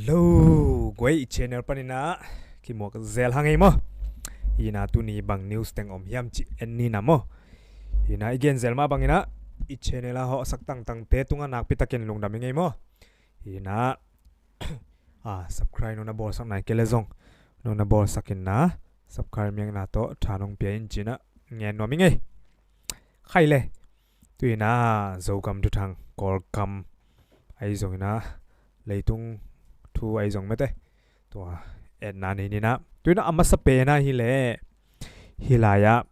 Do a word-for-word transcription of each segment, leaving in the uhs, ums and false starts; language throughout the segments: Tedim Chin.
Hello, guai, i channel paninah kimuak zel hang ei maw? Inah tuni bang news teng om hiam cih en ni na maw? Inah i gen zel mah banginah i channel ah hawhsak tangtangte tungah nakpitakin lungdam i ngei maw? Inah a subscribe nong na bawlsak nai kei le zong nong na bawlsak inah subscribe miakna tawh tha nong pia in cinah ngen nuam i ngei. Khai le, tu inah Zogam thuthang, Kawlgam ahi zonginah leitung thu ahi zong mete tua etna nei ninah tu inah a masa penah hi le, hi lai-ah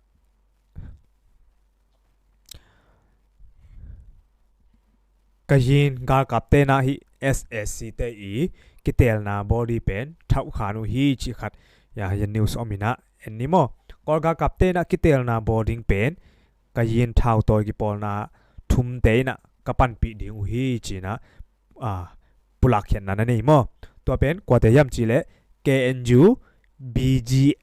Kayin galkap tenah hih S A C te i kitelna bawl ding pen thauhkhan uh hi cih khat ya, ya news om inah en ni maw? Kawl galkap tenah kitelna bawl ding pen Kayin thautawi kipawlna thumte inah ka panpih ding uh hi cinah a, pulak khiatna na nei maw? Tua pen kuate hiam cih leh K N U, B G,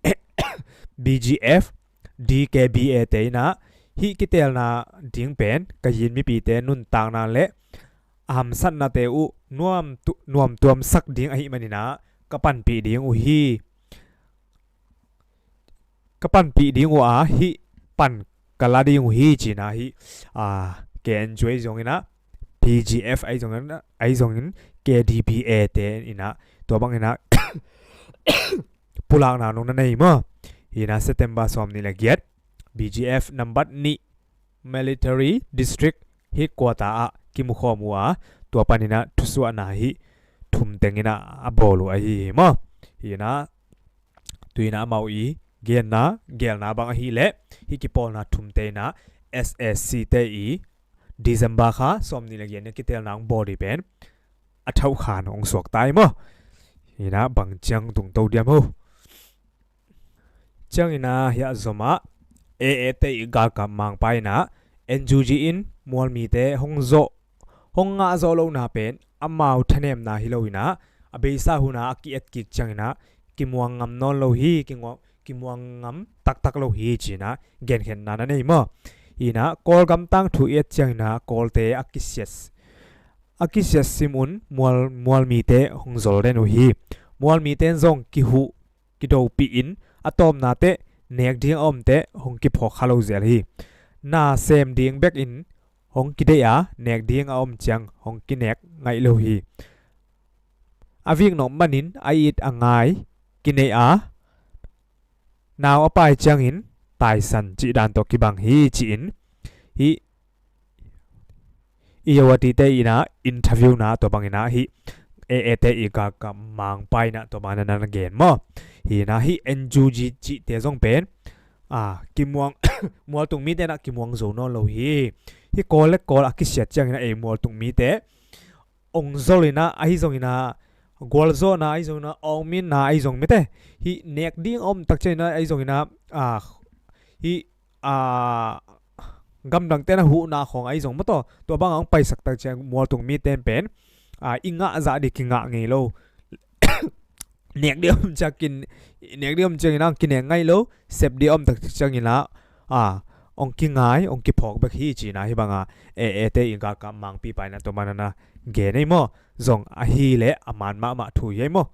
B G F, D K B A te inah hih kitelna ding pen Kayin mipite nuntakna le a hamsatnate uh nuam tu-, nuamtuamsak ding ahih maninah ka panpih ding uh hi. Ka panpih ding uh a, hih pan ka la ding uh hi cinah hih a, K N U ahi zonginah, B G F ahi zongin, ahi zongin K D P A te inah tua banginah pulakna nong na nei maw? Inah September sawm nih le giat B G F nambat nih military district headquarter ah kimukhawm uh a, tua paninah thusuahna hih thum tenginah a bawl uh ahi hi maw? Inah tu inah amau i genna, gelna bang ahih leh hih kipawlna thumte inah S A C te i December kha sawm nih le giat ni kitelna hong bawl ding pen a thauhkhan hong suak ta hi maw? Inah bang ciang tungto diam ho? Cianginah hiah zomah A A te i galkap mangpa inah N U G in mualmite hong zawh, hong ngah zawh lohna pen amau thanemna hi lo inah a beisa hunah a ki-et kik cianginah kimuang ngam nawn lo hi, kimuang, kimuang ngam taktak lo hi cinah genkhiatna na nei maw? Inah Kawlgam tangthu i et cianginah Kawlte a kisiat, a kisiat sim un mual, mualmite hong zol den uh hi. Mualmite in zong kihuh kidopih in a tawpna teh nek ding a om teh hong kiphawk kha lo zel hi. Na sem ding bekin hong kideih a, nek ding a om ciang hong kinek ngaih lo hi. A vik nop manin a it a ngai kinei a, nau a pai ciangin taisan cih dan tawh kibang hi ci-in hih Irrawaddy te inah interview na tua banginah hih A A te i galkap mangpa inah tua banginah na gen maw? Hinah hih N U G cihte zong pen a, kimuang, mualtung mite inah kimuang zo nawn lo hi. Hih Kawl le Kawl a kisiat cianginah ei mualtung mite ong zol inah ahi zonginah gualzawhna ahi zonginah awngminna ahi zong mite hih nek ding a om tak cianginah ahi zonginah a, hih a, gamdang tena huhna khawng ahi zong maw taw, tua bangah hong paisak tak ciang mualtung mite pen a, i ngah zah dih kingah ngei lo. Nek dih om ciang kin, nek dih om cianginah hong kinek ngaih lo, sep dih om tak cianginah a, hong kingai, hong kiphawk bek hi cinah hih banga A A te i galkap mangpipa inah tua banginah gen ei maw? Zong ahi leh a man mahmah thu hi ei maw?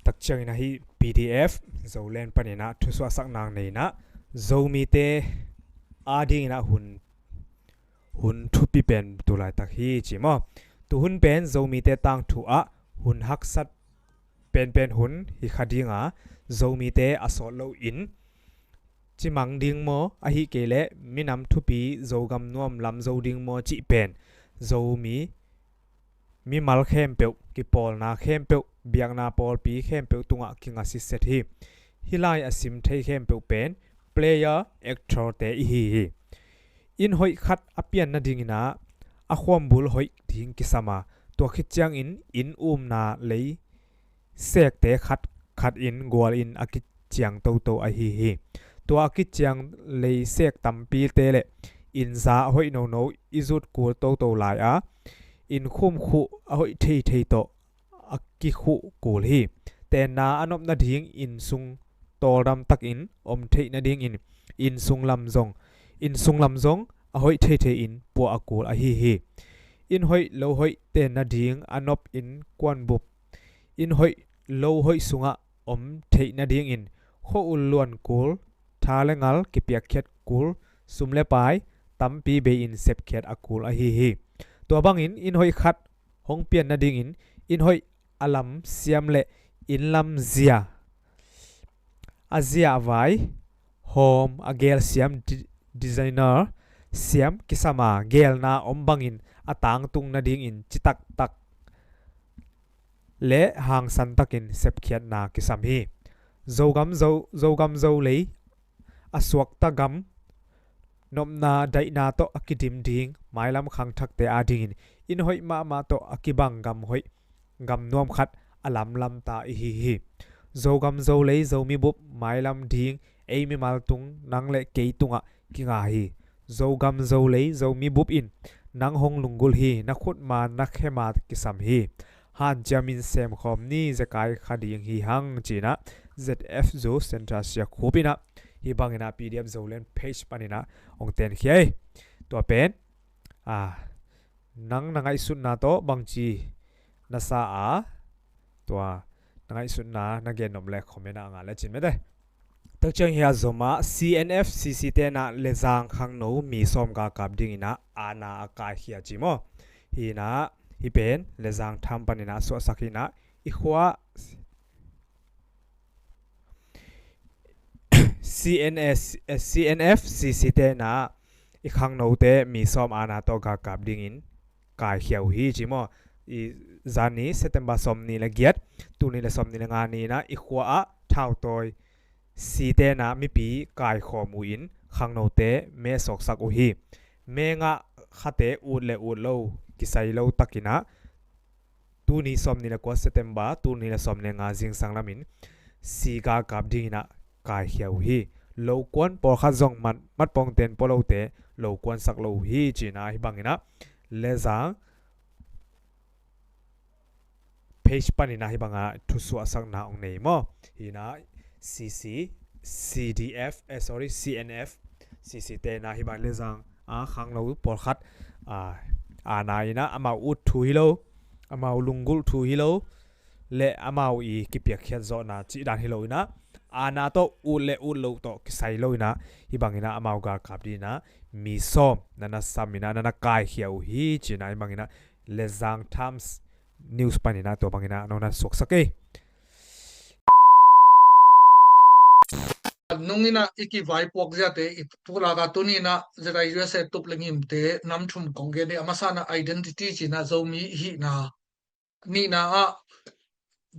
Tak cianginah hih P D F Zoland paninah thusuahsak nang nei inah Zomite a dinginah hun, hun thupi pen tu laitak hi ci maw? Tu hun pen Zomite tangthu ah hun haksat penpen hun hi kha dinga, Zomite a sawt loin cimang ding maw, ahih kei leh minam thupi, Zogam nuam lam zo ding maw cih pen Zomi mimal khempeuh, kipawlna khempeuh, biakna pawlpi khempeuh tungah kinga sitset hi. Hih lai a sim thei khempeuh pen player, actor te i hi hi. Inn hoih khat a pian nadinginah a khuambul hoih ding kisam a, tua khit ciangin inn umna lei sekte khat khat in gual in a kiciang toto ahi hi. Tua a kiciang lei sek tampite le inn za a hoih nono i zut kul toto lai a, inn khum khuh a hoih theithei tawh a kikhuh kul hi. Tenna a nop nading inn sung tawldam takin om theih nadingin inn sung lam zong, inn sung lam zong a hoih theithei in puah a kul ahi hi. inn hoih lo hoih ten nading a nop innkuan bup, inn hoih lo hoih sungah om theih nadingin khua-ul luan kul, tha le ngal kipiakkhiat kul, sum le pai tampi bei-in sepkhiat a kul ahi hi. Tua bangin inn hoih khat hong pian nadingin inn hoih a lam siam le inn lam zia, a zia a vai hawm a gel siam, di-, designer siam kisam a, gelna om bangin a tangtung nadingin citaktak le hangsantakin sepkhiatna kisam hi. Zogam Zo, Zogam Zolei a suakta gam nopna daihna tawh a kidim ding mailam khangthakte adingin inn hoih mahmah tawh a kibang gam hoih, gam nuam khat a lamlamta ihi hi. Zogam Zolei Zomi bup mailam ding ei mimal tung, nang le kei tungah kinga hi. Zogam Zolei Zomi bup in nang hong lunggulh hi, na khutma na khema kisam hi. Hanciamin semkhawm ni, zekai kha ding hi hang, ci-inah Z F Zo Centre Siakhup inah hih banginah P D F Zoland page paninah hong tenkhia hi. Tua pen, a, nang na ngaihsutna tawh bangci na sa a, tua na ngaihsutna na gen nop le comment ah a ngah le cin mete. Takciang hi a zom ah C N F C C tenah Lezang khangno mi sawm galkap dinginah aana a kaikhia ci maw? Hinah hih pen Lezang tham paninah suahsak hinah i khua C N S, eh, C N F C C tenah i khangnote mi sawm aana tawh galkap dingin kaikhia uh hi ci maw? I zani September sawmnih le giat, tulnih le sawmnih le nga ni inah i khua ah thautawi C tenah mipi kaikhawm uh in khangnote me sawksak uh hi. Me ngah khate ut le ut lo kisai lo takinah tuni sawmnih le kua September, tulnih le sawmnih le nga zingsang lamin C galkap dinginah kaikhia uh hi. Lokuan pawlkhat zong mat, matpongten pualote lokuansak lo uh hi. Cinah hih banginah Lezang page paninah hih bangah thusuahsakna hong nei maw? Hinah C C, C D F, eh, sorry, C N F C C tenah hih bang Lezang a khangno pawlkhat, a, aana inah amau ut thu hi lo, amau lunggulh thu hi lo, le amau i kipiakkhiat zawhna cihdan hi lo inah aana tawh ut le ut lo tawh kisai lo inah hih banginah amau galkap dinginah mi sawm na na sam inah na na kaikhia uh hi. Cinah hih banginah Lezang Times News paninah tua banginah nong na suaksak ei. Nung inah i kivaipuak ziate i pulaka tuninah Z I U S A tup le ngimte nam thum kong gen i a masana identity cinah Zomi i hihna, nihna ah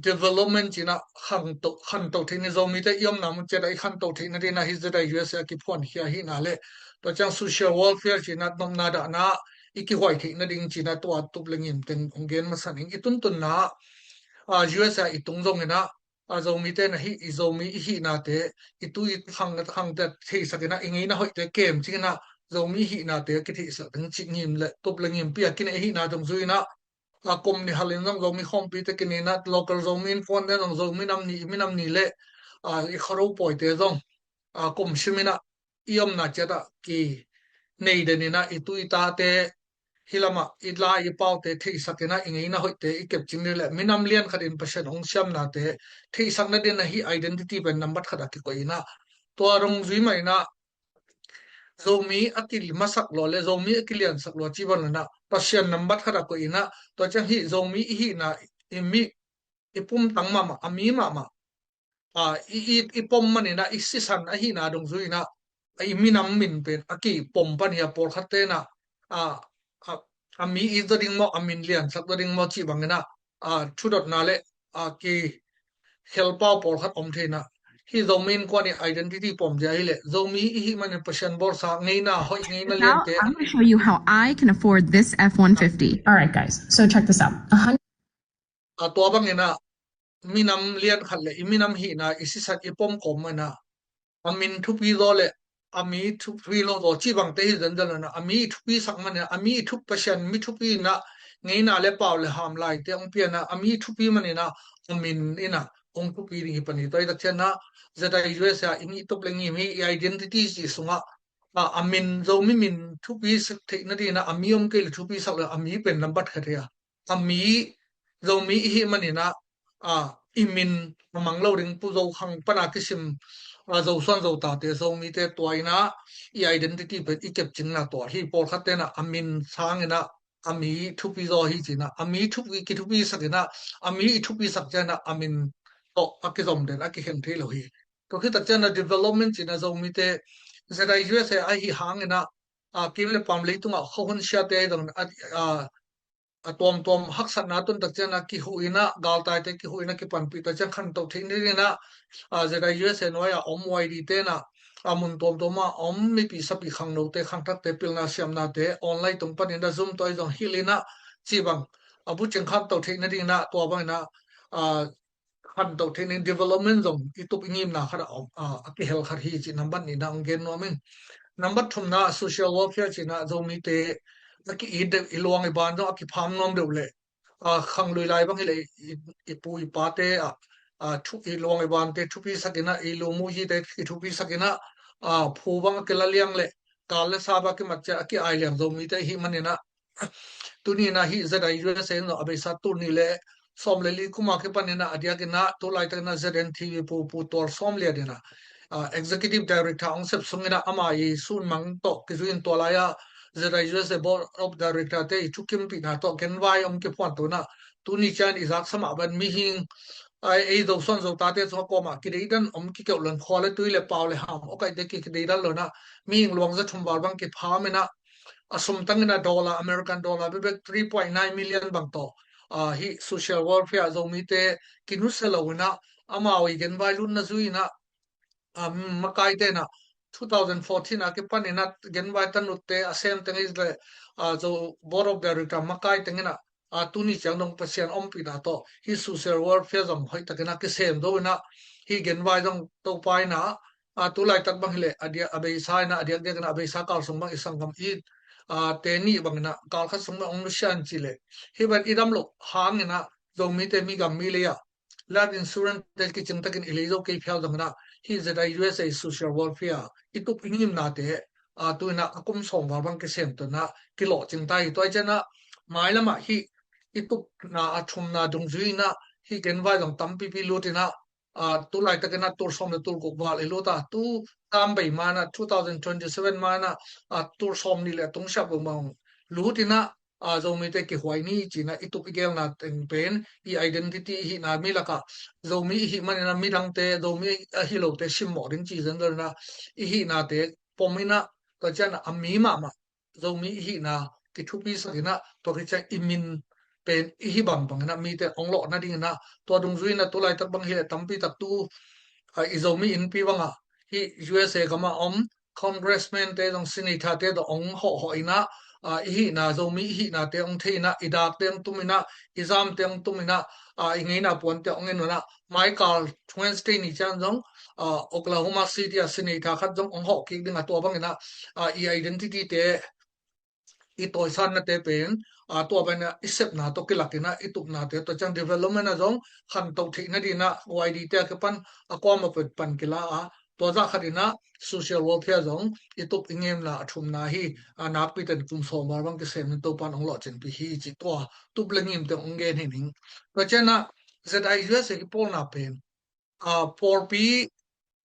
development cinah khanto, khanto theih ni, Zomite i omna mun ciatah i khanto theih nadinah hi Z I U S A a kiphuankhia hihna le tua ciang social welfare cinah nopna dahna i kihuai theih nading cinah tua tup le ngim teng hong gen masa ning. I tuntunna ah, ah, U S A i tung zonginah, ah, Zomite na hih, i Zomi i hihnate i tu i khang, khangte theihsakinah i ngeina hoihte kem cinginah Zomi i hihnate a kitheihsak ding cih ngim le tup le ngimpi a kinei hihna dungzuinah, a, kum nih halin zong Zomi khawmpite kininah local Zomi innkuante zong Zomi nam ni, i minam ni le, a, i khuaro pawite zong, a, kum siminah i omna ciatah kinei deninah i tu i tate hih lamah i la i paute theihsakinah i ngeina hoihte i kepcing ni le minam lian khatin Pasian hong siamnate theihsak nadinah hih identity pen nambat khatah kikoihinah tua dungzui mahinah Zomi a kimasak lua le Zomi a kiliansak lua cih banginah Pasian nambat khatah koihinah tua ciang hih Zomi i hihna i mi i pumtang mahmah, a mi mahmah, a, i, i, i pom maninah i sisan ahihna dungzuinah a i minam min pen a kipom pan hi a pawlkhat tenah, a, a, a mi it zaw ding maw, a min liansak zaw ding maw cih banginah, a, thudotna le, a, kikhelpau pawlkhat om theinah hih Zomi innkuan i identity pom zia hileh Zomi i hih manin Pasian bawlsa ngeina hoih ngeina liante. Now, I'm gonna show you how I can afford this F one fifty. All right, guys, so check this out. A hun- A tua banginah minam lian khat le i minam hihna i sisan i pom kawm maninah a min thupi zaw le a mi thupi lo zaw cih bangte hi zenzen lo inah a mi thupi sak maninah a mi thup Pasian mi thupi inah ngeina le pau le ham laite hong pianah a mi thupi maninah a min inah hong thupi ding hi pani. Tua i tak cianah Z I U S A i mi tup le ngim hi i identity cih sungah a, a min, Zomi min thupi sak theih nadingin ah a mi om kei le thupi sak le a mi pen nambat khat hi a. A mi, Zomi i hih manin ah, a, i min a mang lo ding, Pu Zo Khang pana kisim, a, Zosuan Zotate, Zomite tua in ah i identity pen i kepcingna tua hi. Pawlkhat ten ah a min sangin ah a mi thupi zaw hi ci-in ah, a mi thupi, kithupi sak in ah, a mi i thupi sak ciangin ah a min tawh a kizom den, a kikhen thei lo hi. Tua khit tak ciangin ah development ci-in ah Zomite Z I U S A ahi hangin ah, a, kim le pam leitungah khuahun siate ahi zongin a, a, a tuamtuam haksatna tun tak ciangin ah kihuh in ah, galtaite kihuh in ah kipanpih tak ciang khantoh theih nadingin ah, a, Z I U S A nuai-ah om Y D te in ah, a, mun tuamtuam ah om mipi sapi khangnote, khangthakte, pilna siamnate online tung panin ah Zoom tawh ahi zong hilh in ah ci bang a bucing khantoh theih nadingin ah tua bangin ah, a, khantoh theih nading development zong i tup i ngimna khat ah om, a, a kihel khat hi cih nambat nihna hong gen nuam ing. Nambat thumna social welfare ci-in ah Zomite a ki-it deuh, i luang i ban zong a kipham nuam deuh leh, a, khanglui lai bang hileh i, i pu i pate, a, a, thu, i luang i bante thupi sak in ah, i lu mu yite i thupi sak in ah, a, phu bang a kila liang leh kal le sa bang a kimat ciang a ki-ai liang Zomite i hih manin ah, tuni in ah hih Z I U S A in zong a beisa tul nih le sawm le li kum a kipan in ah a diakin ah tu laitak in ah Z N T V pu, Pu Tual Sawm Lian in ah, a, Executive Director hong sep sung in ah ama i sunmang tawh kizui in tua lai-ah Z I U S A Board of Director te i thukimpihna tawh genvai hong kiphuanto in ah tuni ciang i zaksa mah bang mihing, a, ei Zosuan Zotate sungah kuamah kideidan om kikeuh lo in, khua le tui le pau le ham awkaihte ki, kideidan lo in ah mihing luang za thum val bang kipham in ah, a sum tang in ah dollar, American dollar bekbek three point nine million bang tawh, a, hih social welfare Zomite kinusia lo in ah amau i genvai lutna zui in ah, a, makaite in ah two thousand fourteen a kipan in ah genvai tanutte a sem teng i le, a, Zo Board of Director makai teng in ah, a, tuni ciang dong Pasian ompihna tawh hih social welfare zong hoih takin ah kisem zo in ah hih genvai zong Topa in ah, a, tu laitak bang hileh a dia, a beisa in ah, a diakdiak in ah a beisa kal sung bang i sanggam it, a, te nih bang in ah kal khat sung bang hong nusia in cih leh hih bang i dam loh hangin ah Zomite mi gam mi lei ah life insurance te kicing takin i lei zo kei phial zong in ah hih Z I U S A social welfare i tup i ngimnate, a, tu in ah a kum sawm val bang kisemto in ah kilawhcing ta hi. Tua hi ciang ah mailam ah hih i tupna a thumna dungzui in ah hih genvai zong tampipi lut in ah, a, tu laitak in ah tul sawm le tul guk val i lut a, tu tam bei ma in ah two thousand twenty-seven ma in ah, a, tul sawm nih le a tung siap lo ma hong lut in ah, a, Zomite kihuai ni ci-in ah i tup i gelna teng pen i identity i hihna, mi lakah Zomi i hih manin ah midangte, Zomi ahi lote simmawh ding ci zenzen in ah i hihnate pom in ah, tua ciang ah a mi mahmah Zomi i hihna kithupisak in ah, tua khit ciang i min pen i hih bangbang in ah mite hong lawh nading in ah, tua dungzui in ah tu laitak bang hileh tampi tak tu, a, i Zomi innpi bang ah hih U S A gam ah om congressman te zong, senator te zong hong hawhhawh in ah, a, i hihna, Zomi i hihnate hong thei in ah, i dakte hong tum in ah, i zamte hong tum in ah, a, i ngeina puante hong en un ah, maikal Wednesday ni ciang zong, a, Oklahoma City ah senator khat zong hong hawh kik ding a, tua bang in ah, a, i identity te, i tawisannate pen, a, tua bang in ah i sepna tawh kilak in ah i tupnate tawh ciang development ah zong khantoh theih nading in ah Y D te a kipan a kuamah pen pan kila a, tua zah khat in ah social welfare zong i tup i ngimna a thumna hi. A, nakpi ten kum sawm val bang kisem in Topa'n hong lawhcinpih hi ci, tua tup le ngimte hong gen hi ning. Tua ciang ah Z I U S A kipawlna pen, a, pawlpi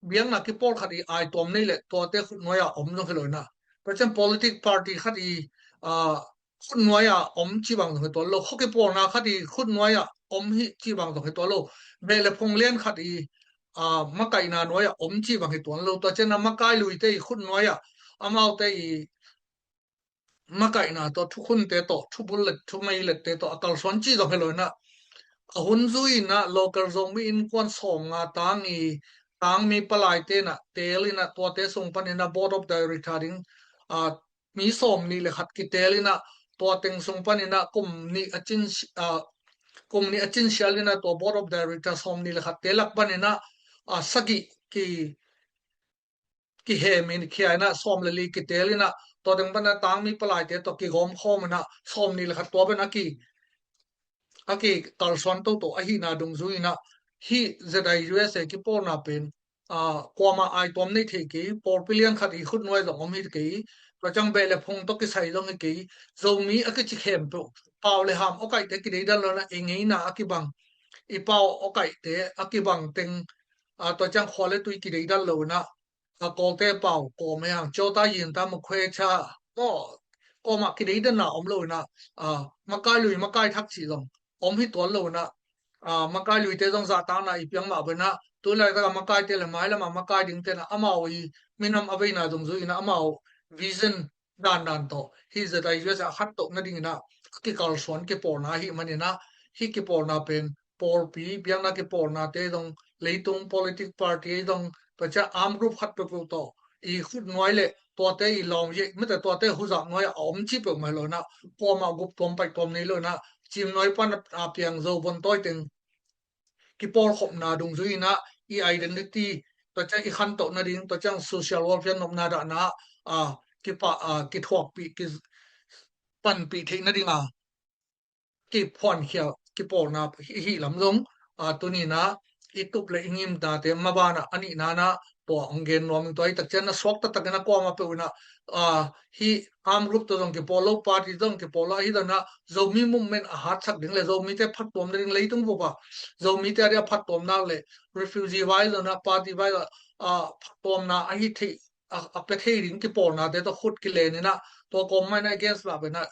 biakna kipawl khat i aituam nei leh tuate khutnuai ah om zong hi lo in ah, tua ciang politic party khat i, a, khutnuai ah om cih bang zong hi tuan lo, khua kipawlna khat i khutnuai ah om hi cih bang zong hi tuan lo, beh le phung lian khat i, a, makaihna nuai ah om cih bang hi tuan lo, tua ciang ah makai luite i khutnuai ah amaute i makaihna tawh, thukhunte tawh, thubul let, thumei lette tawh a kalsuan cih zong hi lo in ah, a hun zui in ah local Zomi innkuan sawmnga tang i, tangmi palaite in ah teel in ah, tuate sung pan in ah board of director ding, a, mi sawmnih le khat kiteel in ah, tua teng sung pan in ah kum nih a cin, a, kum nih a cin sial in ah tua board of director sawmnih le khatte lak pan in ah, a, sagih ki kihem in, khia in ah sawm le li kiteel in ah, tua teng pan ah tangmi palaite tawh kigawm khawm in ah sawmnih le khat tua pen a ki, a kikalsuan toto ahihna dungzui in ah, hih Z I U S A kipawlna pen ah, kuamah aituam nei thei kei, pawlpi lian khat i khutnuai zong om hi kei, tua ciang beh le phung tawh kisai zong hi kei, Zomi a kici khempeuh, pau le ham awkaihte kideidan lo inah, i ngeina a kibang, i pau awkaihte a kibang teng, ah, tua ciang khua le tui kideidan lo inah, a Kawlte pau kawm hi hang, ciawta yinta makhwe cha, maw, kawmah kideidanna om lo inah, ah, makai lui makai thak cih zong om hi tuan lo inah, ah, makai luite zong zahtakna i piang mah bangin ah, tu laitak a makaite le mailam a makai dingte inah amau i minam a veina dungzui inah amau vision dandan tawh hih Z I U S A a khantoh nading inah a kikalsuan kipawlna ahih man inah, hih kipawlna pen pawlpi biakna kipawlnate zong, leitung politic party zong, tua ciang arm group khat peuhpeuh tawh i khutnuai le tuate i lawm hi, mite tuate huzap nuai a om cih peuhmah lo inah, kuamah gup tuam paih tuam nei lo inah, cimnuai pan a piang Zo vontawi teng kipawlkhopna dungzui inah, i identity, tua ciang i khantoh nading, tua ciang social welfare nopna dahna, ah, kipa, ah, kithuakpih, kipanpih theih nading a kiphuankhia kipawlna hi, hih lam zong, ah, tuni inah i tup le i ngimnate maban ah a nihna inah tua hong gen nuam ing. Tua hi takciang inah suak taktak inah kuamah peuh inah, ah, hih arm group tawh zong kipawl lo, party tawh zong kipawl lo, ahi zong inah Zomi movement a hatsak ding le Zomite phattuam nading, leitung bup ah Zomite a dia phattuamna le refugee vai zong inah party vai ah, ah, phattuamna ahi thei a, a pia thei ding kipawlnate tawh khut kilen inah, tua kawm mah inah against mah bangin ah,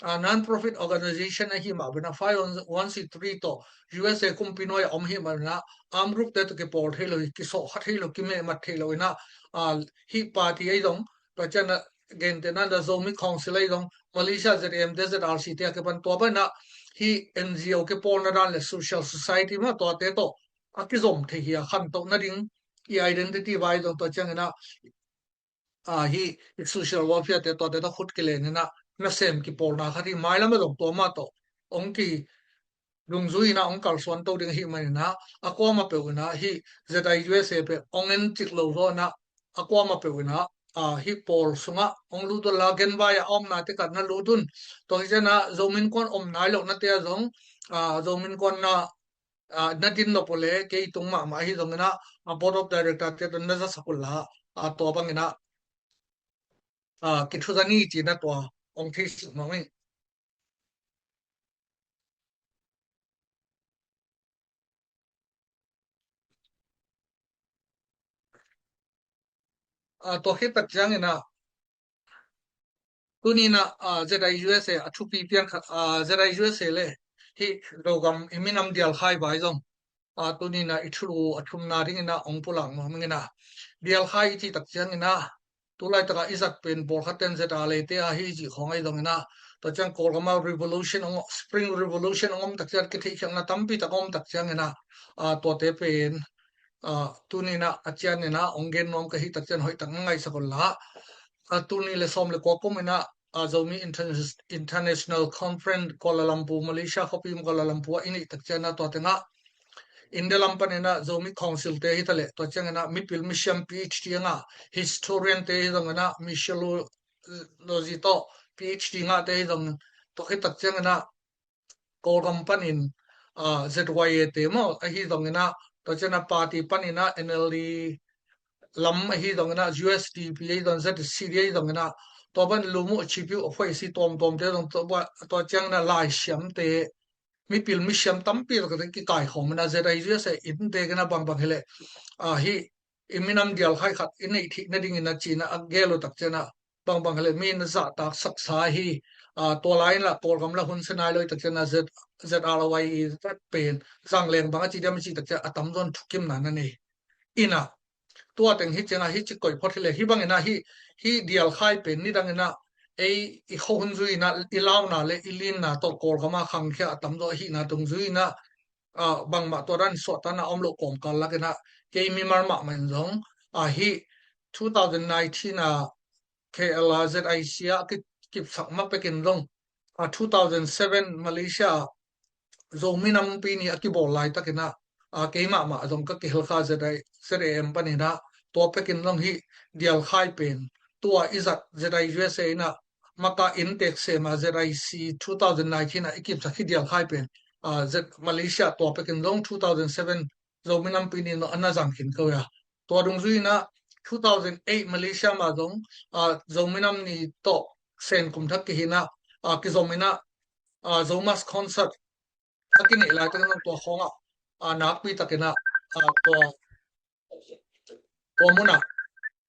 ah, non-profit organization ahih mah bangin ah, five one C three tawh U S A kumpi nuai a om ahih mah bangin ah, arm group te tawh kipawl thei lo hi, kisawhkha thei lo, kimehmat thei lo inah, ah, hih party ahi zong, tua ciang inah gentehna inah Zomi Council ahi zong, Malaysia Z A M te, Z R C te a kipan tua bangin ah, hih N G O kipawlna dan le social society mah tuate tawh a kizom thei hi a, khantoh nading i identity vai zong, tua ciang inah, ah, hih i social welfare te tuate tawh khut kilen inah nasem kipawlna khat hi. Mailam ah zong tua mah tawh hong kidungzui inah hong kalsuan to ding ahih man inah, a kuamah peuh inah hih Z I U S A pen hong en cik lo zaw inah, a kuamah peuh inah, ah, hih pawl sungah hong lut un la, genvai a omnate khat na lut un. Tua hi ciang inah Zomi Innkuan om nai lohnate ah zong, ah, Zomi Innkuan na, ah, na din nop uh leh kei tung mahmah ahi zong inah, ah, Board of Director te tawh na zasak un la, ah, tua bang inah, ah, kithuza ni ci inah tua hong theisuk nuam ing. Ah, tua khit tak ciang inah, tuni inah, ah, Z I U S A a thupi piang khat, ah, Z I U S A le hih Zogam i minam Dialkhai vai zong, ah, tuni inah i thulu a thumna ding inah hong pulak nuam ing inah, Dialkhai i cih tak ciang inah, tu laitak a i zat pen pawlkhat ten Z R A te ahi cih khawng ahi zong inah, tua ciang Kawlgam ah revolution hong, Spring Revolution hong om tak ciang, kitheihkhialhna tampi tak hong om tak ciang inah, ah, tuate pen, ah, tuni inah a cian inah hong gen nuam ka hih tak ciang hoih tak na ngaihsak un la. Ah, tul nih le sawm le kua kum inah, ah, Zomi Interna-, International Conference Kuala Lumpur, Malaysia khuapi Kuala Lumpur ah i neih tak ciang inah, tua teng ah India lam pan inah Zomi Council te hi ta leh, tua ciang inah mipil misiam P H D a ngah historian te hi zong inah, missiology tawh P H D ngahte hi zong, tua khit tak ciang inah Kawlgam panin, ah, Z Y A te maw, ahi zong inah, tua ciang inah party pan inah N L D lam ahi zong inah, U S D P ahi zong, Z C D ahi zong inah, tua pan lum uh, chip uh, a phuaisi tuamtuamte zong, tua, tua ciang inah laisiamte, mipil misiam tampi tak kikaikhawm inah, Z I U S A innte kei inah bangbang hi leh, ah, hih i minam Dialkhai khat i neih theih nading inah ci inah a gel uh tak ciang inah, bangbang hi leh mi na zahtak saksa hi, ah, tua lai inah Kawlgam la hun sia nai lo hi tak ciang inah Z, Z R Y A pen zangleng bang a ci diam a cih tak ciang a tamzaw in thukimna na nei inah, tua teng hi ciang inah hih ci koih phot hi leh, hih bang inah hih, hih Dialkhai pen nidang inah ei i khuahun zui inah i launa le i linna tawh Kawlgam ah khangkhia a tamzaw ahihna dungzui inah, ah, bangmah tua dan suahtakna om loh kawmkal lak inah, kei mimal mahmah in zong, ah, hih two thousand nineteen ah K L ah Z I C ah ki-, kipsak ma pekin zong, ah, two thousand seven Malaysia ah Zomi Nampi Ni a kibawl laitak inah, ah, kei mahmah zong ka kihel kha Z I, Z A M pan inah, tua pekin zong hih Dialkhai pen, tua i zat Z I U S A inah maka inntek sem ah Z I C two thousand nineteen ah i kipsak hih Dialkhai pen, ah, Z, Malaysia tua pekin zong two thousand seven Zomi Nampi Ni in zong a na zang khin ko hi a. Tua dungzui inah two thousand eight Malaysia mah zong, ah, Zomi Nam Ni tawh Sen kum thak kihinah, ah, kizom inah, ah, Zomus Concert a kineih laitakin zong tua khawngah, ah, nakpi takinah, ah, tua, tua munah,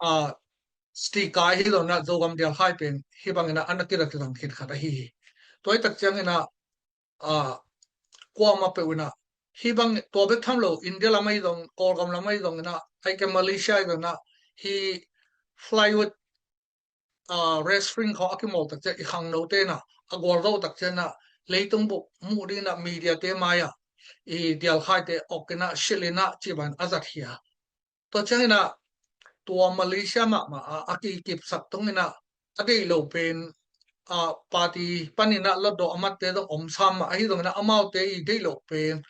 ah, stika hi lo inah Zogam Dialkhai pen hih banginah a na kira kizang khin khat ahi hi. Tua hi tak cianginah, ah, kuamah peuh inah hih bang tua bek tham lo India lam ahi zong, Kawlgam lam ahi zong inah, ahih kei Malaysia ahi zong inah, hih plywood, ah, restricting khawng a kimawl tak ciang i khangnote inah a gualzo tak ciang inah leitung bup muh ding inah media te mai-ah i Dialkhaite awk inah silh inah cih bang a zat hi a. Tua cianginah tua Malaysia mahmah a, a kikipsak tung inah a deih lo pen, ah, party paninah lotdawh a matte zong om sam mah ahi zong inah amaute i deih lo pen,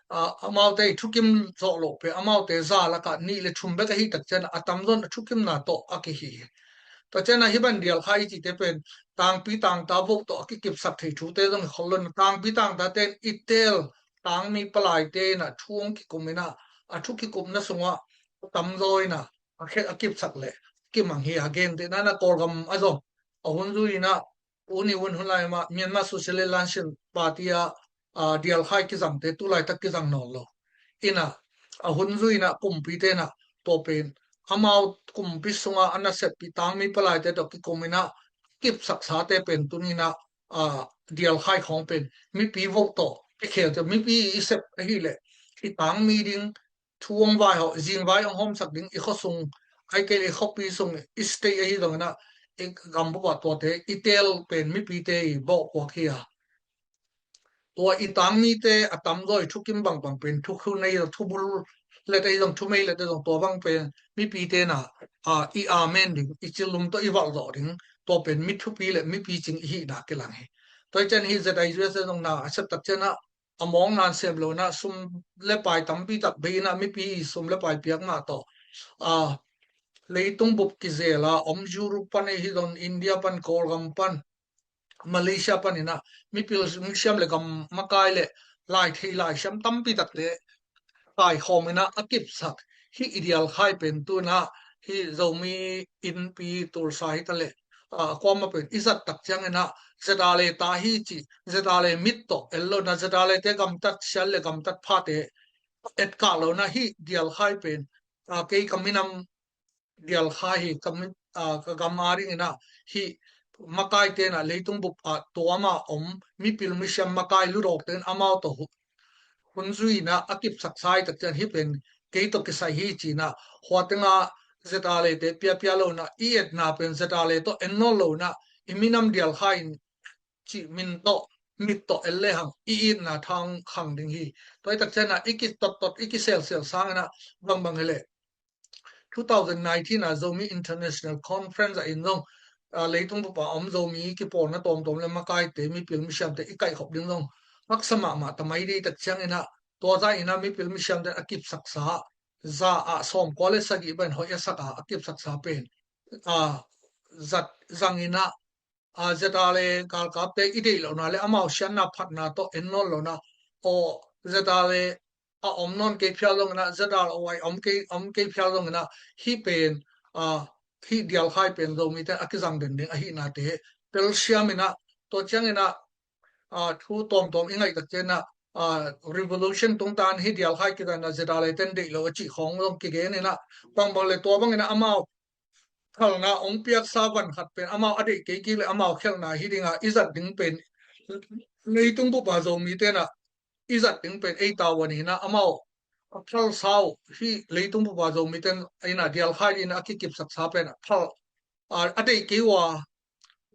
ah, amaute i thukim zawh lo pen, amaute za lakah nih le thum bek ahi tak cianah a tamzaw in a thukimna tawh a kihi hi. Tua cianah hih bang Dialkhai i cihte pen tangpi tangta vote tawh a kikipsak thei thute zong hi khol lo inah tangpi tangta ten i teel tangmi palaite inah thu hong kikum inah a thu kikupna sungah a tamzaw inah a khe-, a kipsak le kimang hi a, gentehna inah Kawlgam a zong a hun zui inah U Ne Win hun lai mah Myanmar Socialist Lansin Party ah, ah, Dialkhai kizangte tulaitak kizang nawn lo inah a hun zui inah kumpite inah tua pen amau kumpi sungah a nasepih tangmi palaite tawh kikum inah kipsaksate pen tuni inah, ah, Dialkhai khawng pen mipi vote tawh i khel ciang mipi i sep ahileh i tangmi ding thu hong vaihawm, zingvai hong hawmsak ding i khuasung, ahih kei leh i khuapi sung, i state ahi zong inah i gam bup ah tuate i teel pen mipite i bawhkuak hi a. Tua i tangmite a tamzaw i thukim bangbang pen thukhun ahi zong, thubul let ahi zong, thumei let ahi zong tua bang pen mipite inah, ah, i amen ding, i cilum tawh i valh zawh ding, tua pen mi thupi le mipi cing i hihna kilang hi. Tua hi ciang hih Z I U S A zong na a sep tak cianah a mawkna in sem lo inah sum le pai tampi tak bei inah mipi i sum le pai piak mah tawh, ah, leitung bup kizel a om Europe pan ahi zong, India pan, Kawlgam pan, Malaysia pan inah mipil misiam le gam makai le lai thei lai siam tampi takte kaikhawm inah a kipsak hih i Dialkhai pen tu inah hih Zomi Innpi Tulsa hi ta leh, ah, kuamah pen i zat tak ciang inah Z R A ta hi cih, Z R A mit tawh en lo inah Z R A te gamtat sial le gamtat phate etkah lo inah hih Dialkhai pen, ah, kei ka minam Dialkhai hi, ka mi-, ah, ka gam a ding inah hih makaite inah leitung bup ah tuam a om mipil misiam makai ludawkte in amau tawh hu-, hun zui inah a kipsaksa hi tak ciang hih pen kei tawh kisai hi ci inah hua tengah Z R A te piapia lo inah i etna pen Z R A tawh en nawn lo inah i minam Dialkhai in cih min tawh mit tawh en lehang i itna thang khang ding hi. Tua hi tak ciang inah i kitottot i kiselsel sang inah bangbang hileh two thousand nineteen a Zomi International Conference ah in zong, ah, leitung bup a om Zomi kipawlna tawmtawm le makaite mipil misiamte i kaihkhop ding zong haksa mahmah ta mai ding tak ciang inah tua zah inah mipil misiamte a kipsaksa za ah sawmkua le sagih bang hoih a sak a, a kipsaksa pen, ah, zat zang inah, ah, Z R A galkapte i deih lohna le amau siatna phatna tawh en nawn lo inah, aw, Z R A a om nawn kei phial zong inah, Z R A a om kei, om kei phial zong inah hih pen, ah, hih Dialkhai pen Zomite a kizang den ding ahihnate telsiam inah, tua ciang inah, ah, thu tawmtawm i ngaih tak ciang inah, ah, revolution tungtawn hih Dialkhai kizang inah Z R A ten deih lo a cih khawng zong kigen inah bangbang le tua bang inah amau khelhna hong piaksa van khat pen amau a deih kei kik le amau khelhna hi ding a i zat ding pen leitung bup a Zomite inah i zat ding pen ei tavuan hi inah amau a khelhsa uh hih leitung bup a Zomite inah Dialkhai inah a kikipsaksa pen a khel, a, a deih kei uh a,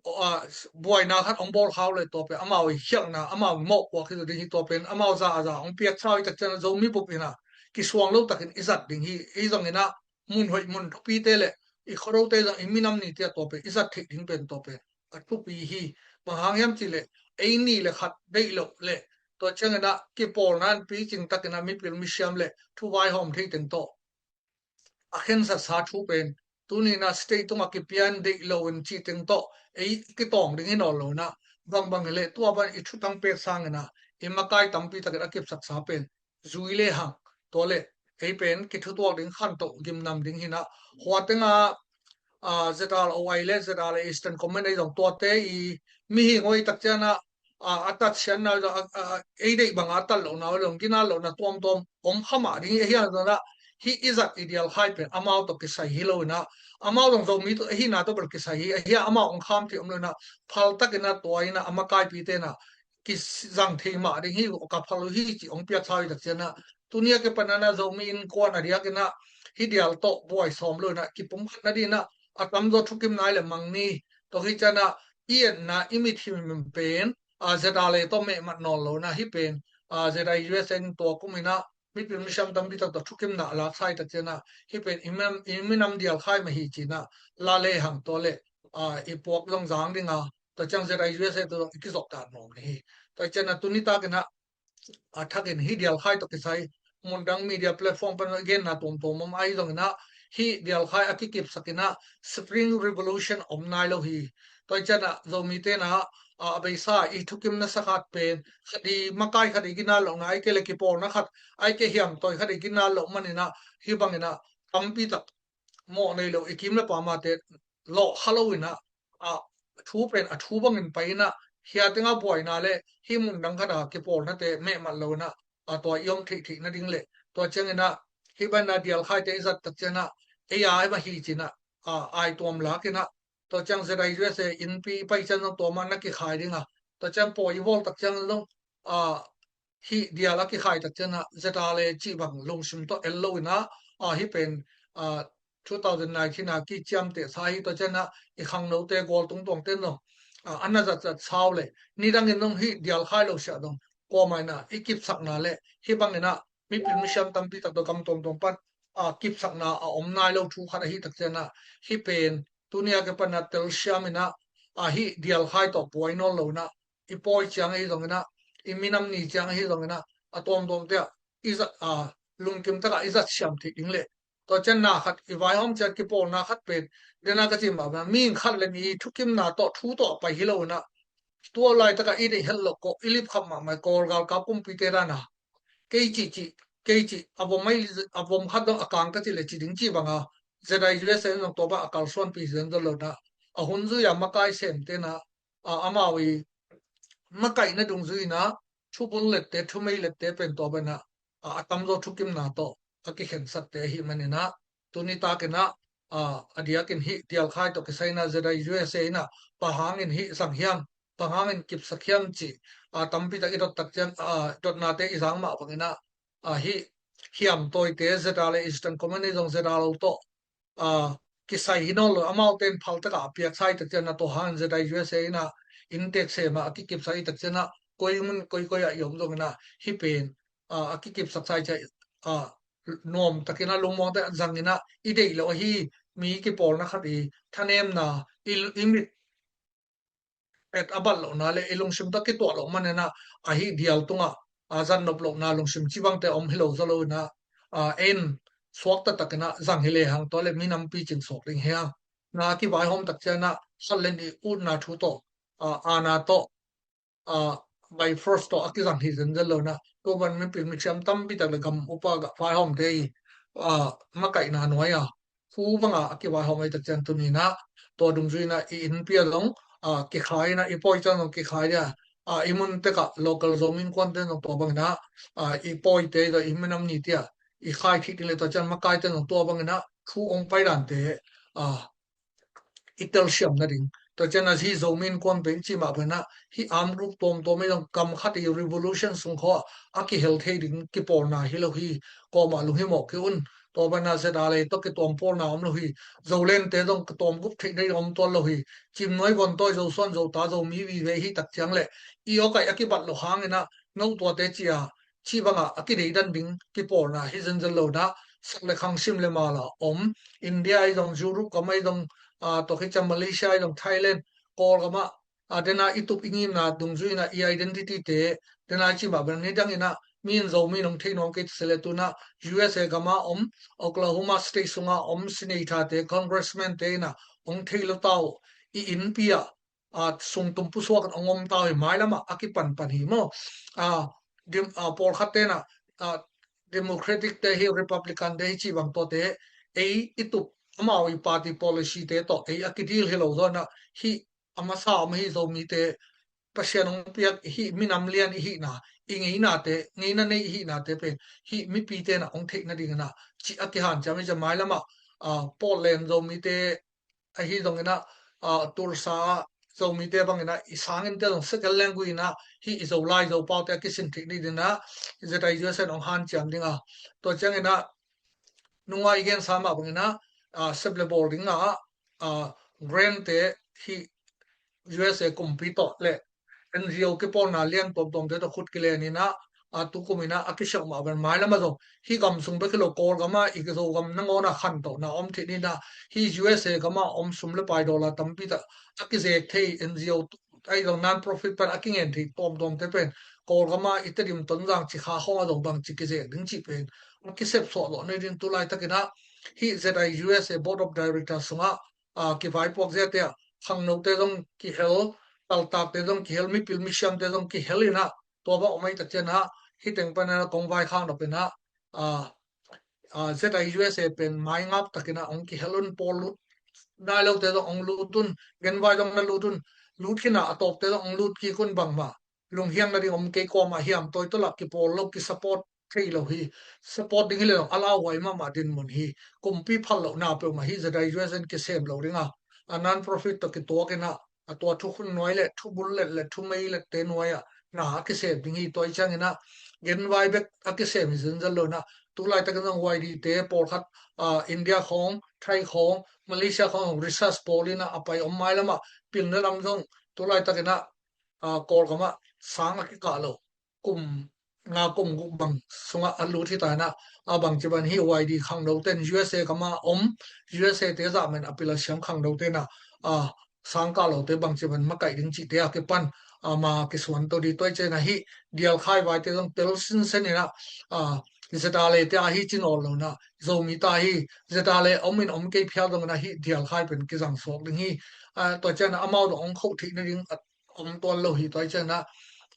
a, buaina khat hong bawl kha uh le tua pen amau i khialhna, amau mawhkuak hi zaw ding hi. Tua pen amau za a za hong piaksa uh hi tak ciang Zomi bup inah kisuang lo takin i zat ding hi. Ei zong inah mun hoih mun thupite le i khuarote zong i minam nite ah tua pen i zat theih ding pen tua pen a thupi hi. Bang hang hiam cih leh ei nih le khat deih loh le tua ciang inah kipawlna in picing tak inah mipil misiam le thu vaihawm thei teng tawh a khensatsa thu pen tuni inah state tungah kipia in deih lo in cih teng tawh ei kitawng ding hi nawn lo inah bangbang hileh tua bang i thutang pek sang inah i makai tampi takin a kipsaksa pen zui lehang tua le ei pen kithutuak ding, khantoh gimnam ding hi-in ah, hua teng ah, a, Z R O I le Z R A Eastern Command ei zong tuate i mihing aw i tak ciang ah, a, a tat sianna, a, a, ei deih banga a tat lohna, a zong ginat lohna tuamtuam om kha mah ding hi. Ahi hang zong ah hih i zat i dialkhai pen amau tawh kisai hi lo-in ah, amau zong Zomi tawh, ahihna tawh bel kisai hi. Ahi hang amau hong kham thei om lo-in ah, phal takin ah tua in ah a makaipite in ah kizang thei mah ding hi, ka phal uh hi ci hong piaksa uh i tak ciang ah, tuni a kipan in ah Zomi Innkuan a diakin ah hih dial tawh buai sawm lo-in ah kipumkhat nadingin ah a tamzaw thukimna leh mangni, tua hi ciang ah i etna, i mithim pen, a, Z R A tawh mehmat nawn lo-in ah hih pen, a, Z I U S A in tua kum in ah mipil misiam tampi tak tawh thukimna a laksa i tak ciang ah hih pen i minam, i minam dialkhai mah hi ci-in ah la lehang tua leh, a, i puak zong zang ding a, tua ciang Z I U S A tawh zong i kizop dan nuam hi. Tua ciang ah tuni takin ah a thakin hih dialkhai tawh kisai mundang media platform pan genna tuamtuam om ahi zongin ah hih dialkhai a kikipsak in ah Spring Revolution om nai lo hi. Tua ciang ah Zomite in ah, a, a beisa i thukim nasa khat pen khat i makai, khat i ginat lohna, ahih kei leh kipawlna khat, ahih kei hiamtawi khat i ginat loh manin ah hih bangin ah tampi tak mawh nei lo i kim le pamte lawh kha lo-in ah, a, thu pen a thu bangin pai in ah, hia teng ah buaina leh hih mundang khat a kipawlnate mehmat lo-in ah, a, tua i om theihtheih nading leh tua ciangin ah hih bangin ah dialkhaite i zat tak ciang ah ei a, ei mah hi ci-in ah, a, aituam lak in ah, tua ciang Z I U S A innpi i pai ciang zong tua mah na kikhai ding a, tua ciang pawi i bawl tak ciang zong, a, hih dial a kikhai tak ciang ah Z R A cih bang lungsim tawh el lo-in ah, a, hih pen, a, two thousand nineteen a kiciamtehsa hi. Tua ciang ah i khangnote, gualtung tuangte in zong, a, a na zatzat sau leh nidangin zong hih dialkhai lo siah zong kuamah in ah i kipsakna leh hih bangin ah mipil misiam tampi tak tawh gam tuamtuam pan, a, kipsakna a om nai lo thu khat ahi tak ciang ah hih pen tuni a kipan ah telsiam in ah, a, hih dialkhai tawh buai nawn lo-in ah i pawi ciang ahi zongin ah, i minam ni ciang ahi zongin ah, a tuamtuamte ah i zat, a, lungkim takah i zat siam theih ding leh, tua ciang na khat i vaihawm ciang kipawlna khat pen, den a ka cih mah bang, mihing khat leh nih i thukimna tawh, thu tawh a pai hi lo-in ah, tua laitak ah i deih het loh, ko i lipkhap mahmah, Kawl galkap kumpite dan a, kei cih cih, kei cih, a vom ahi, a vom khat dong a kang ka cih leh ci ding cih bang a, Z I U S A in zong tua bang a kalsuanpih zenzen lo-in ah, a hun zui a makai semte in ah, a, amau i makaihna dungzui-in ah thubul lette, thumei lette pen tua bangin ah, a, a tamzaw thukimna tawh a kikhensakte ahih manin ah, tuni takin ah, a, a diakin hih dialkhai tawh kisai in ah Z I U S A in ah bang hangin hih zang hiam, bang hangin kipsak hiam cih, a, tampi tak i dot tak ciang, a, dotnate i zang mah bangin ah, a, hih hiamtawite Z R A Eastern Command ahi zong Z R O tawh, a, kisai hi nawn lo, amaute in phal takah a piaksa i tak ciang ah, tua hangin Z I U S A in ah inntek sem a, a kikipsak i tak ciang ah, koi mun koi koi ah i om zongin ah hih pen, a, a kikipsaksa i ciang, a, nuam takin ah lungmuang takin zangin ah i deih loh ahi, mi kipawlna khat i thanemna, i, i mit et a bat lohna leh i lungsim tawh kituah loh manin ah, a, hih dial tungah, a, zatnop lohna lungsim cih bangte om hi lo zaw lo-in ah, a, en suak taktakin ah zang hi lehang tua leh minam picing suak ding hi hang. Na kivaihawm tak ciang ah khat leh nih utna thu tawh, a, aana tawh, a, by force tawh a kizang hi zenzen lo-in ah, tua bang mipil misiam tampi tak leh gam upa gah vaihawmte i, a, makaihna nuai a, thu banga a kivaihawm ahi tak ciang tuni-in ah, tua dungzui-in ah i innpi ah zong, a, kikhai-in ah, i pawi ciang zong kikhai dia, a, i mun tekah local Zomi Innkuante zong tua bangin ah, a, i pawite zong i minam nite ah i khai theih ding leh tua ciang makaite zong tua bangin ah thu hong pai dante, a, i telsiam nading. Tua ciang ah hih Zomi Innkuan pen cih mah bangin ah hih armed group tuamtuam ahi zong gam khat i revolution sung khawng ah a kihel thei ding kipawlna hi lo hi. Kuamah lunghimawh kei un. Tua bangin ah Z R A tawh kituam pawlna om lo hi. Zolente zong kituam gup theih nading om tuan lo hi. Cimnuai, Vontawi, Zosuan, Zota, Zomi vive i hih tak ciang leh i awkaih a kibat loh hangin ah no tuate ci a, cih bangah a kideidan ding kipawlna hi zenzen lo-in ah, sak leh khang, sim leh mal a om, India ahi zong, Europe gam ahi zong, a, tua khit ciang Malaysia ahi zong, Thailand, Kawlgam ah, a, den a i tup i ngimna dungzui-in ah i identity-te, den a i cih mah bang, nidangin ah mi in Zomi in hong thei nuam kei ta se leh tu-in ah U S A gam a om, Oklahoma State sunga om senator-te, congressman-te in ah hong thei lo ta uh, i innpi ah, a, sungtum pusuak in hong om ta uh hi. Mailam ah a kipanpan hi maw. A, dim, a, pawlkhatte in ah, a, Democratic te hi, Republican te hi cih bang tawh te, ei i tup, amau i party policy te tawh ei a kidil hi lo zaw inah, hih a masa om ahi Zomite Pasian hong piak hih minam lian i hihna, i ngeinate, ngeina nei i hihnate pen hih mipite inah hong theih nading inah cih a kihanciam hi ciang, mailamah, ah, Portland Zomite ahi zong inah, ah, Tulsa Zomite bang inah i sangin te zong second language inah hih i Zolai Zopaute a kisin theih nading inah ZIUSA in hong hanciam ding a, tua ciang inah nunga i gensa mah bang inah, ah, sep le bawl ding a, ah, grant te hih USA kumpi tawh le NGO kipawlna lian tuamtuamte tawh khut kilen inah, ah, tukum inah a kisiak mah bang, mailamah zong hih gam sung bek hi lo, Kawlgam ah i Zogam nangawn ah khantohna om theih nading inah hih USA gam ah om sum le pai dollar tampi tak a kizek thei NGO ahi zong non-profit pen a kingen thei tuamtuamte pen Kawlgam ah i Tedim, Tonzang, Cikha khawng ah zong bangci kizek ding cih pen a kisep suah zawh nading in tu laitak inah hih ZIUSA Board of Director sungah, ah, kivaipuak ziate ah khangnote zong kihel, kaltakte zong kihel, mipil misiamte zong kihel inah, tua bang om ahih tak ciang inah hih teng pan inah kong vaikhak nop inah, ah, ah, ZIUSA pen maingap tak inah hong kihel un, pawl lut nai lote zong hong lut un, genvai zong na lut un, lut khin a, a tawpte zong hong lut kik un, bangmah lunghiang nading om kei, kuamah hiam tawi tawh lah kipawl lo, kisupport thei lo hi. Support ding hi le zong a lauhuai mahmah dinmun hi. Kumpi phal lohna peuhmah hi, ZIUSA in kisem lo ding a, a non-profit tawh kituak inah, a tua thukhun nuai le thubul let le thumei lette nuai ah na a kisem ding hi. Tua hi ciang inah genvai bek a kisem hi zenzen lo inah, tu laitakin zong YD te pawlkhat, ah, India khawng, Thai khawng, Malaysia khawng research pawl inah a pai om, mailamah pilna lam zong tu laitak inah, ah, Kawlgam ah sang a kikah lo kum nga kum guk bang sungah a lut hi ta inah, a bangci bang hi, YD khangnote in USA gam ah om, USA te zahmen a pil a siam khangnote inah, a sangkah lote bangci bang makaih ding cihte a kipan, a ma kisuan to ding. Tua hi ciang inah hih dialkhai vaite zong tel sinsen inah, a ZRA te ahi ci nawn lo inah, Zomi ta hi, ZRA om in om kei phial zong inah hih dialkhai pen kizang suak ding hi. A, tua ciang inah amau zong hong khoh theih nading a om tuan lo hi. Tua hi ciang inah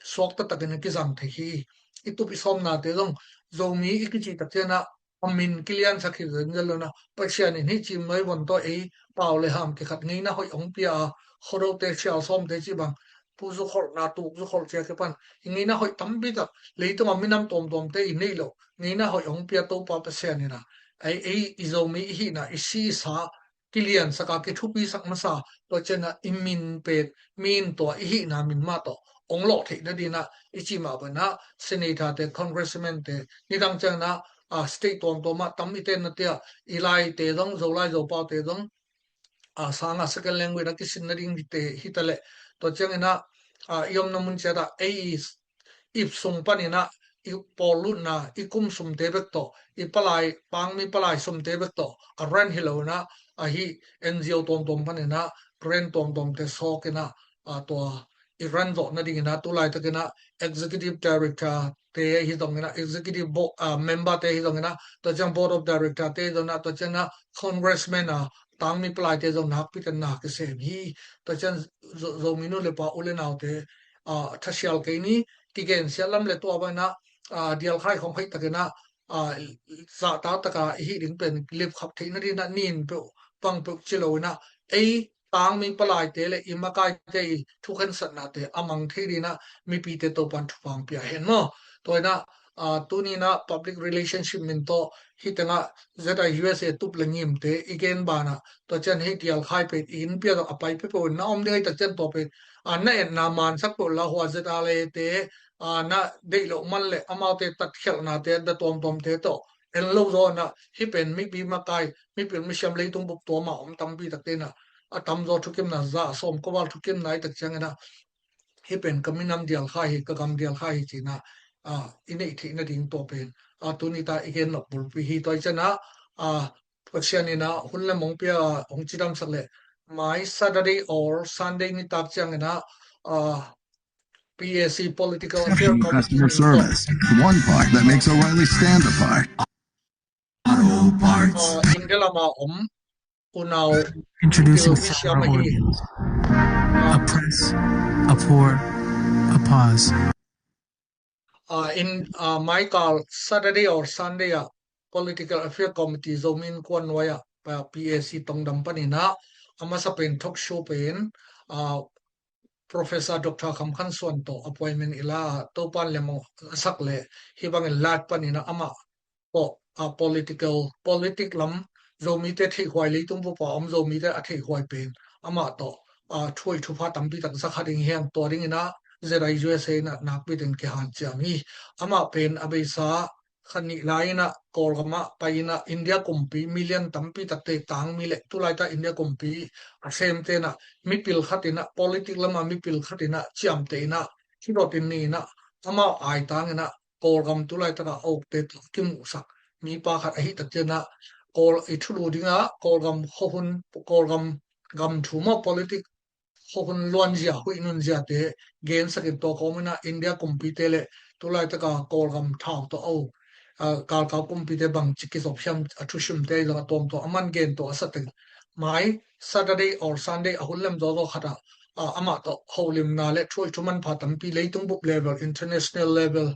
suak taktakin a kizang thei hi. I tup i sawmnate zong Zomi i kicih tak ciang inah a min kiliansak hi zenzen lo inah, Pasian in hih cimnuai von tawh ei pau le ham kikhat, ngeina hoih hong pia a, Khuadote, Sialsawmte cih bang, Pu Zu Kholh, Na Tuk Zu Kholh ci a kipan i ngeina hoih tampi tak, leitungah minam tuamtuamte i neih loh ngeina hoih hong pia Topa Pasian inah, ei, ei i Zomi i hihna, i si i sa kiliansak a, kithupisak masa, tua ciang inah i min pen, min tua i hihna min mah tawh hong lawh theih nading inah i cih mah bang inah senator te, congressman te, nidang ciang inah, ah, state tuamtuam ah tam i tenna te ah, i Laite zong, Zolai Zopaute zong, ah, sang a second language a kisin nading te hi ta leh, tua ciang inah, ah, i omna mun ciat ah ei i ip sung pan inah i pawl lutna, i kum sumte bek tawh, i palai, pangmi palai sumte bek tawh a rent hi lo inah, ahi NGO tuamtuam pan inah rent tuamtuamte sawk inah, ah, tua i rent zawh nading inah tu laitak inah executive director te hi zong inah, executive bo-, ah, member te hi zong inah, tua ciang board of director te hi zong inah, tua ciang inah congressman a tangmi palaite zong nakpi tak na kisem hi. Tua ciang Zo-, Zomi nu le pa, u le naute, ah, thasial kei ni, kigensiat lam le tua bang inah, ah, dialkhai khong hoih tak inah, ah, zahtak taka i hih ding pen lipkhap theih nading inah nin peuh, pang peuh ci lo inah, ei tangmi palaite le i makaite i thukhensatnate a mang thei ding inah mipite Topan thupha hong pia hen maw. Tua inah, ah, tuni inah public relationship min tawh hih tengah ZIUSA tup le ngimte i gen banah, tua ciang hih dialkhai pen i innpi ah zong a pai peuhpeuh in na om ding ahih tak ciang tua pen, ah, na etna mansak peuh la, hua ZRA te, ah, na deih loh man le amaute tatkhialhnate, da tuamtuamte tawh en lo zaw inah, hih pen mipi makai, mipil misiam leitung bup tuam a om tampi takte inah, a tamzaw thukimna, za sawm khuaval thukimna ahih tak ciang inah, hih pen ka minam dialkhai hi, ka gam dialkhai hi ci inah, ah, i neih theih nading tua pen, ah, tuni ta i gen nop bulpi hi. Tua hi ciang inah, ah, Pasian inah hun le mong pia, ah, hong cidamsak leh, mai Saturday or Sunday nitak ciang inah, ah, PAC Political Affairs Committee customer service, the one part that makes O'Reilly stand apart. Auto parts. Ah, India lam a om unau, introducing four organs. A press, a pour, a pause. Ah, in, ah, maikal Saturday or Sunday ah Political Affairs Committee Zomi Innkuan nuai ah, ah, P A C Tongdam panin ah, a masa pen talk show pen, ah, Professor Doctor Kham Khan Suan tawh appointment i la, Topan lem a sak leh, hih bangin live panin ah amah tawh, ah, political, politic lam Zomite theihhuai, leitung bup a om Zomite a theihhuai pen amah tawh, ah, thu hoih thupha tampi tak za kha ding hi hang. Tua dingin ah Z I U S A in ah nakpi takin kihanciam hi. Amah pen a beisa khat nih lai-in ah Kawlgam ah pai-in ah India kumpi million tampi takte tangmi leh tulaitak India kumpi a semte in ah mipil khat in ah, politic lam ah mipil khat in ah ciamteh in ah, kidot in ni in ah, amau aitang in ah Kawlgam tulaitak a a ukte tawh kimuhsak mipa khat ahih tak ciangin ah, Kawl i thulu ding ah Kawlgam khuahun, Kawlgam gam thu maw, politic khuahun luanzia, huih nunziate gensak in, tua kawmin ah India kumpite leh tulaitak a Kawlgam thau tawh a uk, ah, galkau kumpite bangci kizop hiam a thusimte ahi zong a tuamtuam a man gen tawh a sa teng, mai Saturday or Sunday a hun lem zawzaw khat ah, ah, amah tawh holimna leh thu hoih thu manpha tampi, leitung bup level, international level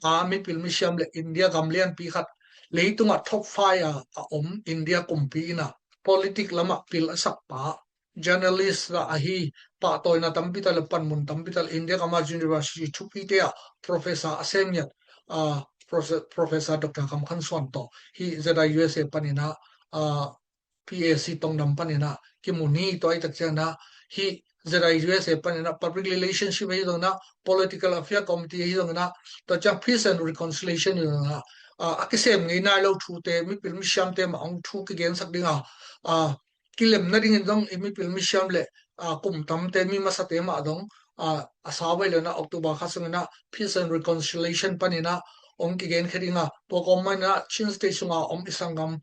a mipil misiam leh India gam lianpi khat, leitungah top five a a om India kumpi in ah politic lamah pil a sakpa, journalist lah ahi, pahtawina tampi tak leh panmun tampi tak leh India gam ah university thupite ah professor a sem ngiat, ah, Profe-, Professor Doctor Kham Khan Suan tawh hih Z I U S A panin ah, ah, P A C Tongdam panin ah kimu ni. Tua ahih tak ciangin ah hih Z I U S A panin ah public relationship ahi zongin ah, political affairs committee ahi zongin ah, tua ciang peace and reconciliation ahi zongin ah, ah, a kisem ngei nai lo thute mipil misiamte mah hong thu kigensak ding a, ah, kilem nadingin zong i mipil misiam leh, ah, kum tamte, mi masate mah zong, ah, a sau vei lo in ah October kha sungin ah peace and reconciliation panin ah hong kigenkhia ding a, tua kawm manin ah Chin State sunga om i sanggam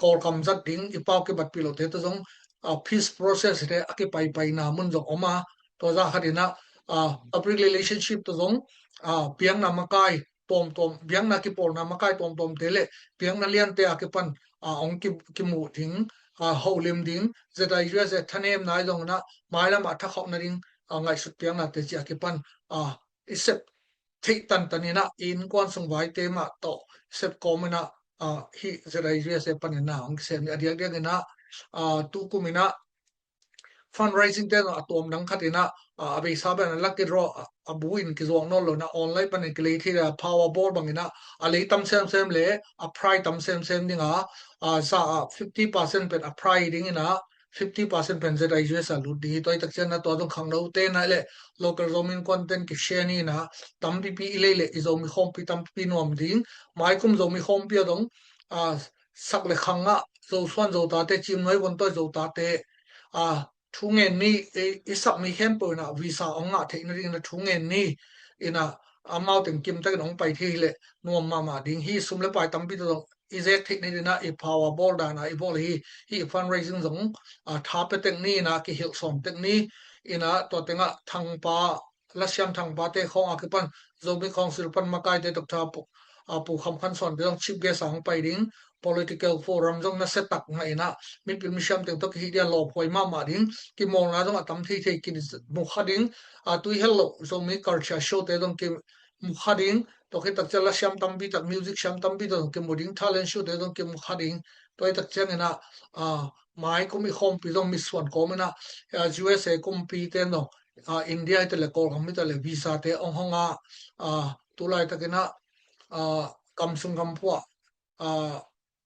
Kawlgam zat ding i pau kibatpih lohte tawh zong, ah, peace process te a kipaipaina mun zong om a, tua zah khatin ah, ah, public relationship tawh zong, ah, biakna makai tuamtuam, biakna kipawlna makai tuamtuamte leh biakna liante a kipan, ah, hong ki, kimuh ding, ah, holim ding, Z I U S A thanemna ahi zongin ah mailam ah thakhauh nading, ah, ngaihsut piaknate cih a kipan, ah, i sep theih tantan in ah i innkuan sung vaite mah tawh sep kawmin ah, ah, hih Z I U S A panin ah hong kisem hi. A diakdiakin ah, ah, tukum in ah fundraising te zong a tuam dang khat in ah, ah, a beisa pen a lucky draw, ah, a bu in kizuak nawn lo in ah online panin kilei thei a, Powerball bangin ah a lei tam semsem leh a prize tam semsem ding a, ah, za ah fifty percent pen a prize dingin ah fifty percent pen Z I U S A lut ding hi. Tua ahih tak ciangin ah tua zong khangnote in ah leh local Zomi Innkuante in kishare ni in ah, tampipi i lei leh i Zomi khawmpi tampipi nuam ding. Maikum Zomi khawmpi ah zong, ah, sak leh khang ah Zosuan Zotate, Cimnuai Vontawi Zotate, ah, thu ngen ni, i, i sakmi khempeuh in ah visa hong ngah theih nadingin ah thu ngen ni in ah, amau teng kimtakin hong pai thei hi leh nuam mahmah ding hi. Sum leh pai tampi tawh zong i zek theih nadingin ah i Powerball dan a i bawl hi. Hih fundraising zong, ah, tha pia tek ni in ah kihilh sawm tek ni in ah, tua teng ah Thangpa, Lasiam Thangpate khawng a kipan Zomi Council pan makaite Doctor Pu, ah, Pu Kham Khan Suante zong chief guest a hong pai ding. Political forum zong nasia tak mah in ah mipil misiam teng tawh kihih ding a lawphuai mahmah ding. Kimawlna zong a tam theithei, kimu kha ding. Ah, tui hel loh Zomi culture show te zong kimu kha ding. Tua khit tak ciang la siam tampi tak, music siam tampi tak zong kimu ding, talent show te zong kimu kha ding. Tua ahih tak ciangin ah, ah, maikum i khawmpi zong mitsuan kawmin ah, ah, U S A kumpite zong, ah, India hi ta leh, Kawlgam hi ta leh, visa te hong hong a, ah, tu laitakin ah, ah, gam sung gam pua, ah,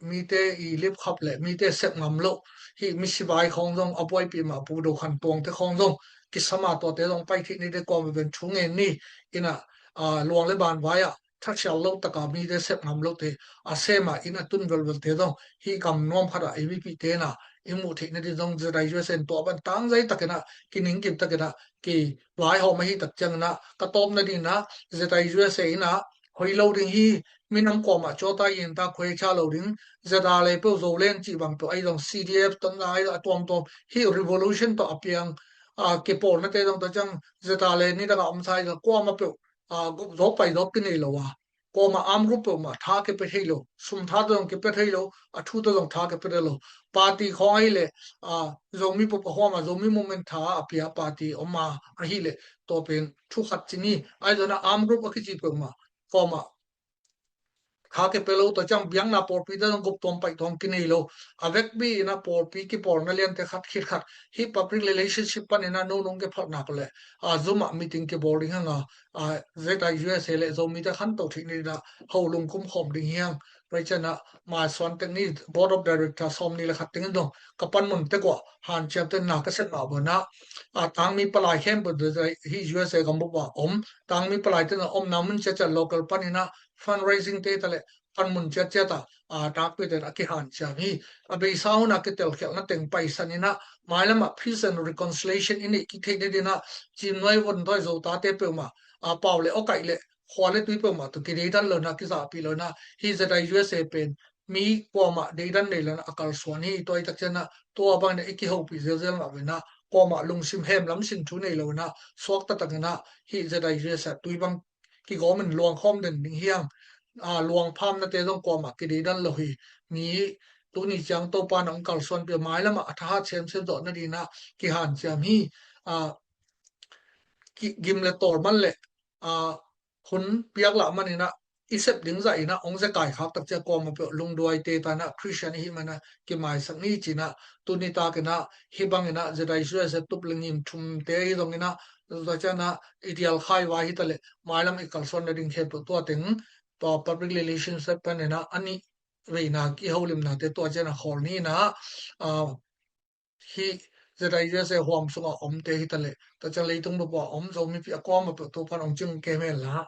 mite i lipkhap leh mite sep ngam loh, hih misivai khawng zong a buaipih mah Pu Do Khan Tuangte khawng zong kisam a, tuate zong pai theih ni te, kuamah pen thu ngen ni in ah, ah, luang leh ban vai ah thasial lo taka mite sep ngam lote a sem a inn a tun velvelte zong hih gam nuam khat ah i mipihte in ah i muh theih nading zong Z I U S A in tua bang tangzai takin ah, kiningkim takin ah kivaihawm ahih tak ciangin ah, ka tawp nadingin ah Z I U S A in ah hoih lo ding hi, minam kuamah cawta in ta khuai cha lo ding, Z R A peuh, Zoland cih bang peuh ahi zong, C D F tawh na ahi a tuamtuam, hih revolution tawh a piang, ah, kipawlnate zong tua ciang Z R A ni dang a om sa ahi zong, kuamah peuh, ah, gupzawk paizawk kinei lo a, kuamah armed group peuhmah tha kipia thei lo, sum tha tawh zong kipia thei lo, a thu tawh zong tha kipia thei lo. Party khawng ahih leh, ah, Zomi bup a huam a, Zomi movement tha a pia party om a, ahih leh tua pen thu khat ci ni. Ahi zongin ah armed group a kici peuhmah kawmah kha kipia lo, tua ciang biakna pawlpi te zong gup tuam paih tuam kinei lo. A vekpi in a pawlpi kipawlna liante khat khit khat hih public relationship panin a nunung kiphalh nak leh a Zoom ah meeting kibawl ding hang a, a Z I U S A le Zomite khanto theih ni ding a ho lungkum khawm ding hi hang. Tua ciang a maisuan tek ni, Board of Director sawm ni le khat teng in zong ka panmun tek uah hanciam te na ka set mah bang a, a tangmi palai khempeuh hih U S A gam bup ah om, tangmi palai te na omna mun ciatciat local panin a fundraising te ta le panmun ciatciat ah a takpi te a kihanciam hi. A beisa hun a kitelkhialhna teng paisan in a mailam ah peace and reconciliation i neih kik theih ni ding a, Cimnuai, Vontawi, Zotate peuhmah a pau le awkaih le khua le tui peuhmah tawh kideidan lo in a, kizahpih lo in a, hih Z I U S A pen mi kuamah deidan nei lo in a kalsuan hi. Tua i tak ciang a tua bangin a i kihopih zelzel mah bang in a, kuamah lungsim hem lam sin thu nei lo in a, suakta tak in a hih Z I U S A tui bang kigawm in luang khawm den ding hi hang. A, luang phamnate zong kuamah kideidan lo hi. Mi tuni ciang Topa in hong kalsuanpih a, mailam ah a thahat semsem zawh nading in a kihanciam hi. A, ki, gim le tawl man le, a, hun piak lah man in a, i sep ding zah in a hong zekai khak tak ciang kuamah peuh lungduai te ta in a, Christian i hih man a kimaisak ni ci in a, tuni tak in a hih bang in a Z I U S A tup le ngim thum te hi zong in a, tua ciang a i dial khai vai hi ta le, mailam i kalsuan nading khempeuh tua teng, tua public relationship panin a, a nih veina i holimnate tua ciang a khawl ni in a, a, hih Z I U S A huam sungah omte hi ta le, tua ciang leitung bup ah om Zomi pi a kuamah peuh Topa in hong cing kem hen la,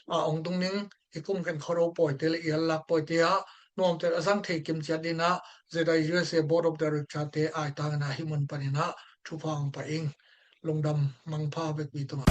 a, hong tung ding i kum khen khuado pawite le i allak pawite ah nuamte a zang thei kim ciat ding in a, Z I U S A Board of Director te aitang in a hih mun panin a thupha hong pia ing. Lungdam, mangpha, vekpi tungah.